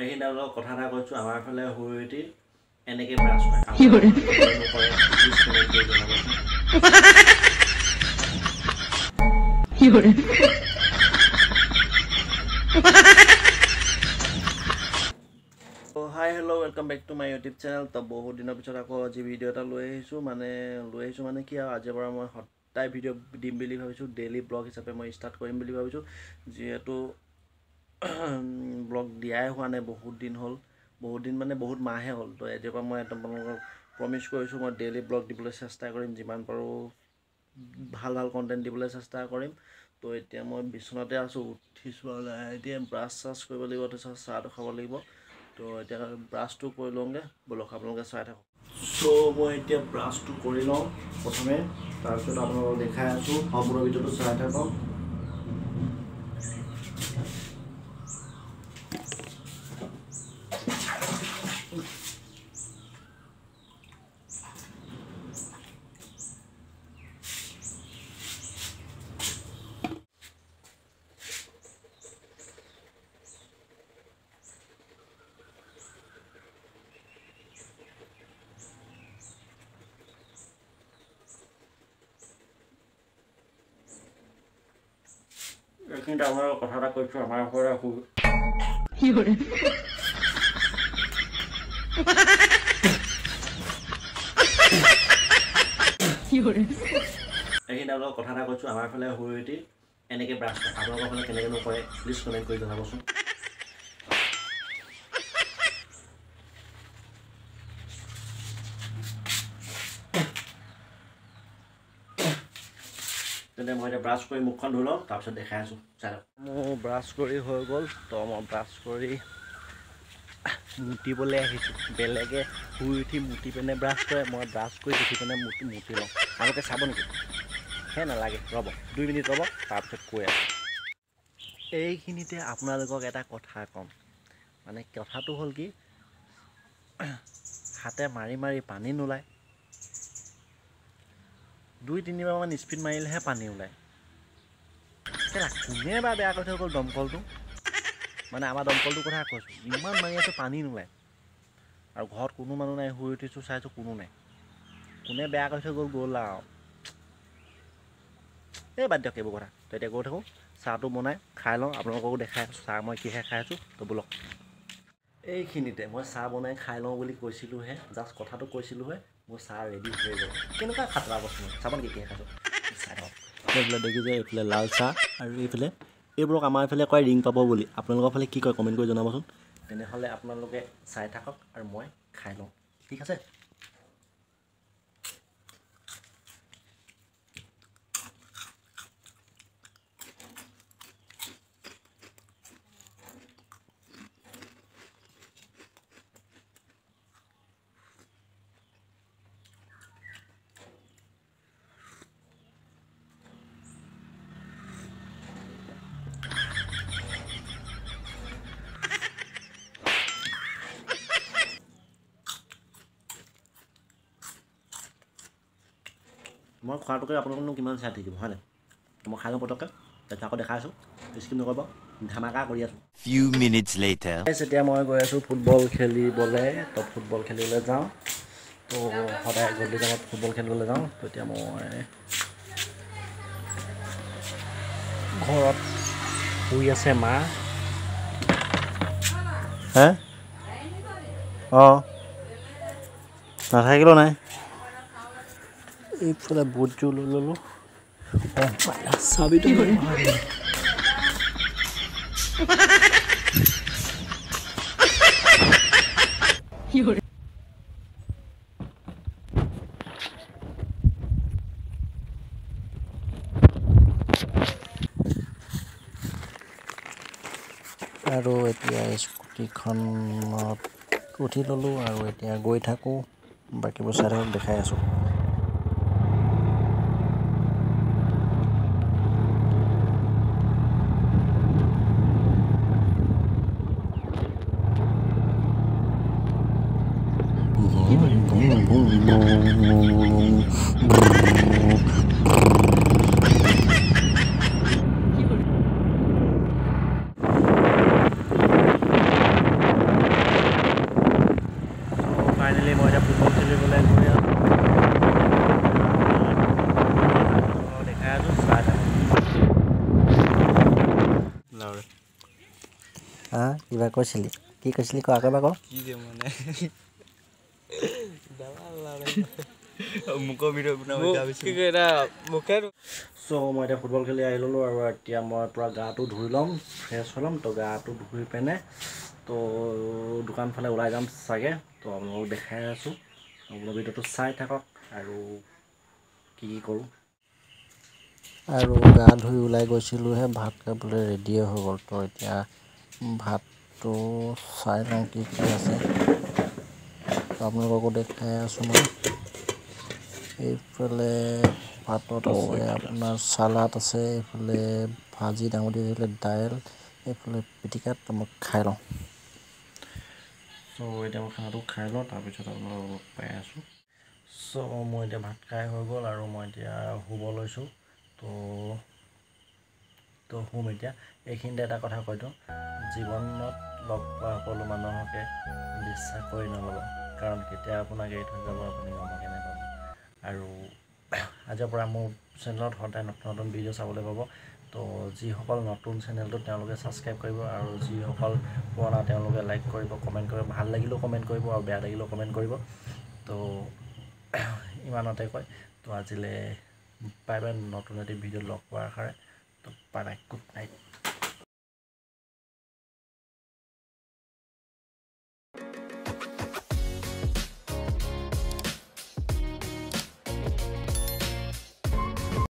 এইখিনি আপোনালোকক কথা এটা কৈছোঁ, আমাৰ ফালে শুই উঠি এনেকৈ ব্ৰাছ কৰে, নকৰে। প্লিজ কমেণ্ট কৰি জনাবচোন। Hi hello, welcome back to my YouTube channel. তো বহুত দিনৰ পিছত আকৌ আজি ভিডিঅ' এটা লৈ আহিছোঁ, মানে লৈ আহিছোঁ মানে কি আৰু আজিৰ পৰা মই সদায় ভিডিঅ' দিম বুলি ভাবিছোঁ। ডেইলি ব্লগ হিচাপে মই ষ্টাৰ্ট কৰিম বুলি ভাবিছোঁ, যিহেতু ব্লগ দিয়াই হোৱা নাই বহুত দিন হ'ল, বহুত দিন মানে বহুত মাহে হ'ল। তো আজিৰ পৰা মই একদম আপোনালোকক প্ৰমিছ কৰিছোঁ, মই ডেইলি ব্লগ দিবলৈ চেষ্টা কৰিম, যিমান পাৰোঁ ভাল ভাল কণ্টেণ্ট দিবলৈ চেষ্টা কৰিম। তো এতিয়া মই বিচনাতে আছোঁ, উঠিছোঁ আৰু লাহে এতিয়া ব্ৰাছ চাছ কৰিব লাগিব, তাৰপিছত চাহটো খাব লাগিব। তো এতিয়া ব্ৰাছটো কৰি লওঁগৈ, ব'লক আপোনালোকে চাই থাকক। চ' মই এতিয়া ব্ৰাছটো কৰি লওঁ প্ৰথমে, তাৰপিছত আপোনালোকক দেখাই আছোঁ, সম্পূৰ্ণ ভিডিঅ'টো চাই থাকক। এইখিনিতে আপোনালোকক কথা এটা কৈছোঁ, আমাৰ ঘৰতে শুই এইখিনিতে আপোনালোকক কথা এটা কৈছোঁ, আমাৰ ফালে শুই উঠি এনেকৈ ব্ৰাছ কৰে, আপোনালোকৰ ফালে কেনেকৈনো কৰে প্লিজ কমেণ্ট কৰি জনাবচোন। তেন্তে মই এতিয়া ব্ৰাছ কৰি মুখখন ধুই লওঁ, তাৰপিছত দেখাই আছোঁ, চাই লওক। মোৰ ব্ৰাছ কৰি হৈ গ'ল। তো মই ব্ৰাছ কৰি মুতিবলৈ আহিছোঁ। বেলেগে শুই উঠি মুতি পিনে ব্ৰাছ কৰে, মই ব্ৰাছ কৰি উঠি পিনে মুতি লওঁ। আপোনালোকে চাব নেকি? হে নালাগে, ৰ'ব 2 মিনিট ৰ'ব, তাৰপিছত কৈ আছোঁ। এইখিনিতে আপোনালোকক এটা কথা ক'ম, মানে কথাটো হ'ল কি, হাতে মাৰি মাৰি পানী নোলায়, 2 3বাৰমান স্পীড মাৰিলেহে পানী ওলায়। কেলা কোনে বা বেয়া কৰি থৈ গ'ল দমকলটো, মানে আমাৰ দমকলটোৰ কথা কৈছোঁ, ইমান মাৰি আছোঁ পানী নোলায়, আৰু ঘৰত কোনো মানুহ নাই, শুই উঠিছোঁ চাইছোঁ কোনো নাই, কোনে বেয়া কৰি থৈ গ'ল গ'ল আৰু। এই বাদ দিয়ক এইবোৰ কথা। তো এতিয়া গৈ থাকোঁ, চাহটো বনাই খাই লওঁ, আপোনালোককো দেখাই আছোঁ চাহ মই কিহে খাই আছোঁ। তো ব'লক। এইখিনিতে মই চাহ বনাই খাই লওঁ বুলি কৈছিলোঁহে, জাষ্ট কথাটো কৈছিলোঁহে, মোৰ চাহ ৰেডি হৈ গ'ল। কেনেকুৱা খাতৰা বস্তু, চাব নেকি কিহে খাইছোঁ, চাই থাকক। এইফালে দেখিছে এইফালে লাল চাহ, আৰু এইফালে এইবোৰক আমাৰ এইফালে কয় ৰিং পাব বুলি, আপোনালোকৰ ফালে কি কয় কমেণ্ট কৰি জনাবচোন। তেনেহ'লে আপোনালোকে চাই থাকক আৰু মই খাই লওঁ, ঠিক আছে? মই খোৱাটোকে আপোনালোকনো কিমান চাই থাকিব, হয় নাই? মই খাই লওঁ পটককৈ, তাৰপিছত আকৌ দেখাই আছোঁ, স্কিপ নকৰিব, ধামাকা কৰি আছোঁ। Few minutes later. এতিয়া মই গৈ আছোঁ ফুটবল খেলিবলৈ, তো ফুটবল খেলিবলৈ যাওঁ। তো সদায় গধূলি টাইমত ফুটবল খেলিবলৈ যাওঁ। তো এতিয়া মই ঘৰত শুই আছে মা, হে অঁ নাথাকিলেও নাই। এইফালে বুটযোৰ লৈ ল'লোঁ, চাবিটো আৰু এতিয়া স্কুটিখনত উঠি ল'লোঁ আৰু এতিয়া গৈ থাকোঁ, বাকীবোৰ চাই থাকক, দেখাই আছোঁ। কিবা কৈছিলি? কি কৈছিলি ক, আকৌ এবাৰ ক। কি যে মানে মোকো ভিডিঅ' বনাব। চ' মই এতিয়া ফুটবল খেলি আহি ল'লোঁ আৰু এতিয়া মই পূৰা গাটো ধুই ল'ম, ফ্ৰেছ হৈ ল'ম। তো গাটো ধুই পিনে তো দোকান ফালে ওলাই যাম চাগে। তো আপোনালোকক দেখাই আছোঁ, আপোনালোক ভিডিঅ'টো চাই থাকক আৰু কি কি কৰোঁ। আৰু গা ধুই ওলাই গৈছিলোঁহে, ভাত খাবলৈ ৰেডিয়ে হৈ গ'ল। তো এতিয়া ভাতটো চাই লওঁ কি কি আছে। তো আপোনালোককো দেখাই আছোঁ মই। এইফালে ভাতত আছে আপোনাৰ চালাড আছে, এইফালে ভাজি ডাঙবডি, এইফালে দাইল, এইফালে পিটিকা। তো মই খাই লওঁ। চ' এতিয়া মই খানাটো খাই লওঁ, তাৰপিছত আপোনালোকক লগ পাই আছোঁ। চ' মই এতিয়া ভাত খাই হৈ গ'ল আৰু মই এতিয়া শুব লৈছোঁ। তো শুম এতিয়া। এইখিনিতে এটা কথা কৈ দিওঁ, জীৱনত লগ পোৱা সকলো মানুহকে বিশ্বাস কৰি নল'ব, কাৰণ কেতিয়া আপোনাক এৰি থৈ যাব আপুনি গমকে নাপাব। আৰু আজিৰ পৰা মোৰ চেনেলত সদায় নতুন নতুন ভিডিঅ' চাবলৈ পাব। তো যিসকল নতুন চেনেলটোত তেওঁলোকে ছাবস্ক্ৰাইব কৰিব, আৰু যিসকল পুৰণা তেওঁলোকে লাইক কৰিব, কমেণ্ট কৰিব, ভাল লাগিলেও কমেণ্ট কৰিব আৰু বেয়া লাগিলেও কমেণ্ট কৰিব। তো ইমানতে কয়, তো আজিলৈ বাই বাই। নতুন এটি ভিডিঅ' লগ পোৱাৰ আশাৰে, তো বাই বাই, গুড নাইট।